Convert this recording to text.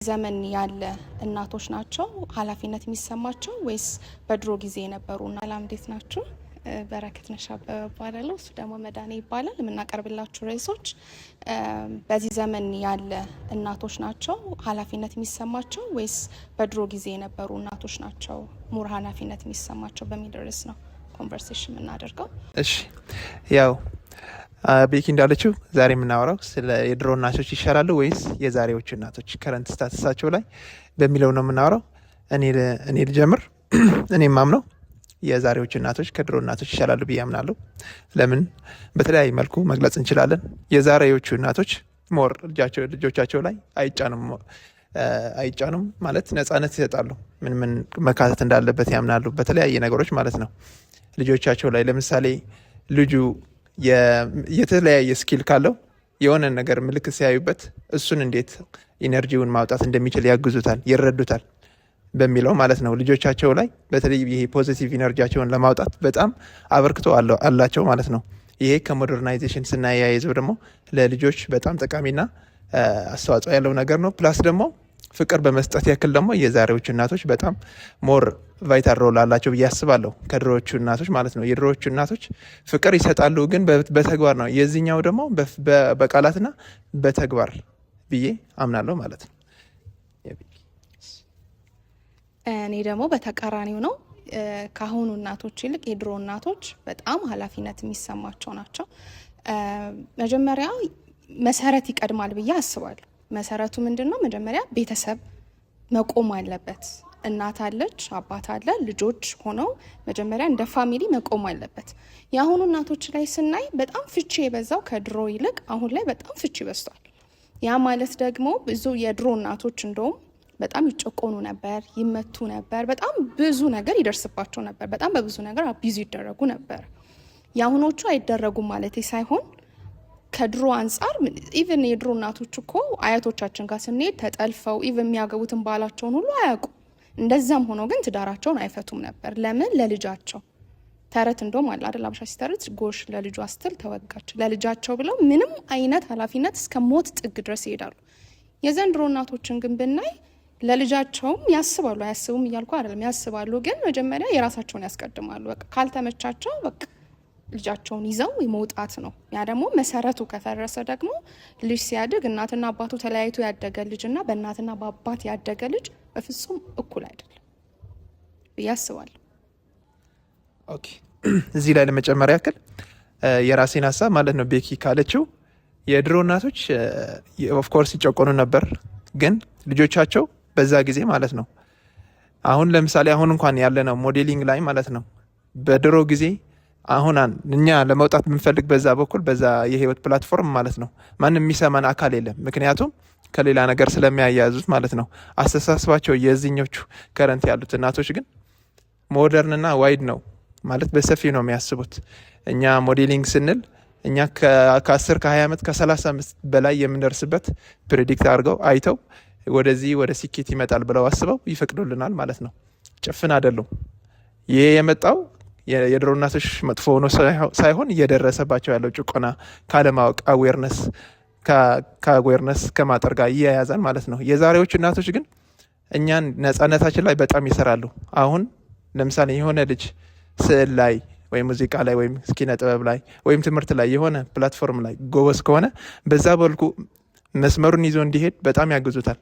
ዘመን ያለ እናቶች ናቸው ኃላፊነት የሚሰማቸው ወይስ በድሮ ጊዜ የነበሩ? ሰላም፣ እንዴት ናችሁ? በረከት ነሽ አበበ እባላለሁ። እሱ ደግሞ መዳኔ ይባላል። የምናቀርብላችሁ ርዕሶች በዚህ ዘመን ያለ እናቶች ናቸው ኃላፊነት የሚሰማቸው ወይስ በድሮ ጊዜ የነበሩ እናቶች ናቸው more ኃላፊነት የሚሰማቸው በሚል ርዕስ ነው conversation የምናደርገው። እሺ፣ ያው ቤኪ እንዳለችው ዛሬ የምናወራው ስለ የድሮ እናቶች ይሻላሉ ወይስ የዛሬዎቹ እናቶች current status ኣቸው ላይ በሚለው ነው የምናወራው። እኔ ልጀምር። እኔ የማምነው የዛሬዎቹ እናቶች ከድሮ እናቶች ይሻላሉ ብዬ አምናለሁ። ለምን? በተለያየ መልኩ መግለጽ እንችላለን። የዛሬዎቹ እናቶች more ልጆቻቸው ላይ አይጫኑም። አይጫኑም ማለት ነጻነት ይሰጣሉ። ምን ምን መካተት እንዳለበት ያምናሉ። በተለያየ ነገሮች ማለት ነው። ልጆቻቸው ላይ ለምሳሌ ልጁ የተለያየ skill ካለው የሆነ ነገር ምልክት ሲያዩበት እሱን እንዴት energy ውን ማውጣት እንደሚችል ያግዙታል፣ ይረዱታል በሚለው ማለት ነው። ልጆቻቸው ላይ በተለይ ይሄ positive energy ያቸውን ለማውጣት በጣም አበርክቶ አላቸው ማለት ነው። ይሄ ከ modernization ስናያይዘው ደግሞ ለልጆች በጣም ጠቃሚና አስተዋጽኦ ያለው ነገር ነው። Plus ደግሞ ፍቅር በመስጠት ያክል ደግሞ የዛሬዎቹ እናቶች በጣም more vital role አላቸው ብዬ አስባለሁ፣ ከድሮዎቹ እናቶች ማለት ነው። የድሮዎቹ እናቶች ፍቅር ይሰጣሉ፣ ግን በተግባር ነው። የዚህኛው ደግሞ በቃላትና በተግባር ብዬ አምናለሁ ማለት ነው። እኔ ደግሞ በተቃራኒው ነው። ከአሁኑ እናቶች ይልቅ የድሮ እናቶች በጣም ኃላፊነት የሚሰማቸው ናቸው። መጀመሪያ መሰረት ይቀድማል ብዬ አስባለሁ። መሰረቱ ምንድን ነው? መጀመሪያ ቤተሰብ መቆም አለበት። እናት አለች፣ አባት አለ፣ ልጆች ሆነው መጀመሪያ እንደ family መቆም አለበት። የአሁኑ እናቶች ላይ ስናይ በጣም ፍቺ የበዛው ከድሮ ይልቅ አሁን ላይ በጣም ፍቺ በዝቷል። ያ ማለት ደግሞ ብዙ የድሮ እናቶች እንደውም በጣም ይጨቆኑ ነበር፣ ይመቱ ነበር፣ በጣም ብዙ ነገር ይደርስባቸው ነበር። በጣም በብዙ ነገር abuse ይደረጉ ነበር። የአሁኖቹ አይደረጉም ማለት ሳይሆን ከድሮ አንጻር even የድሮ እናቶች እኮ አያቶቻችን ጋር ስንሄድ ተጠልፈው even የሚያገቡትን ባላቸውን ሁሉ አያውቁም። እንደዛም ሆኖ ግን ትዳራቸውን አይፈቱም ነበር። ለምን? ለልጃቸው። ተረት እንደውም አለ አይደል? አበሻ ሲተርት ጎሽ ለልጇ ስትል ተወጋች። ለልጃቸው ብለው ምንም አይነት ኃላፊነት እስከ ሞት ጥግ ድረስ ይሄዳሉ። የዘንድሮ እናቶችን ግን ብናይ ለልጃቸውም ያስባሉ። አያስቡም እያልኩ አይደለም፣ ያስባሉ። ግን መጀመሪያ የራሳቸውን ያስቀድማሉ። በቃ ካልተመቻቸው በቃ ልጃቸውን ይዘው መውጣት ነው። ያ ደግሞ መሰረቱ ከፈረሰ ደግሞ ልጅ ሲያድግ እናትና አባቱ ተለያይቶ ያደገ ልጅ እና በእናትና በአባት ያደገ ልጅ በፍጹም እኩል አይደለም ብዬ አስባለሁ። Okay፣ እዚህ ላይ ለመጨመር ያክል የራሴን ሀሳብ ማለት ነው፣ ቤኪ ካለችው የድሮ እናቶች of course ይጨቆኑ ነበር፣ ግን ልጆቻቸው በዛ ጊዜ ማለት ነው። አሁን ለምሳሌ አሁን እንኳን ያለነው modeling ላይ ማለት ነው፣ በድሮ ጊዜ አሁን እኛ ለመውጣት ብንፈልግ በዛ በኩል በዛ የህይወት platform ማለት ነው ማንም የሚሰማን አካል የለም። ምክንያቱም ከሌላ ነገር ስለሚያያዙት ማለት ነው። አስተሳሰባቸው የዚኞቹ current ያሉት እናቶች ግን modern እና wide ነው፣ ማለት በሰፊው ነው የሚያስቡት። እኛ modeling ስንል እኛ ከ10፣ ከ20 ዓመት፣ ከ30 ዓመት በላይ የምንደርስበት predict አድርገው አይተው ወደዚህ ወደ ስኬት ይመጣል ብለው አስበው ይፈቅዱልናል ማለት ነው። ጭፍን አይደሉም። ይሄ የመጣው የድሮ እናቶች መጥፎ ሆኖ ሳይሆን እየደረሰባቸው ያለው ጭቆና ካለማወቅ፣ awareness ከ awareness ከማጠር ጋር ይያያዛል ማለት ነው። የዛሬዎቹ እናቶች ግን እኛን ነጻነታችን ላይ በጣም ይሰራሉ። አሁን ለምሳሌ የሆነ ልጅ ስዕል ላይ ወይም ሙዚቃ ላይ ወይም ኪነ ጥበብ ላይ ወይም ትምህርት ላይ የሆነ platform ላይ ጎበዝ ከሆነ በዛ በልኩ መስመሩን ይዞ እንዲሄድ በጣም ያግዙታል።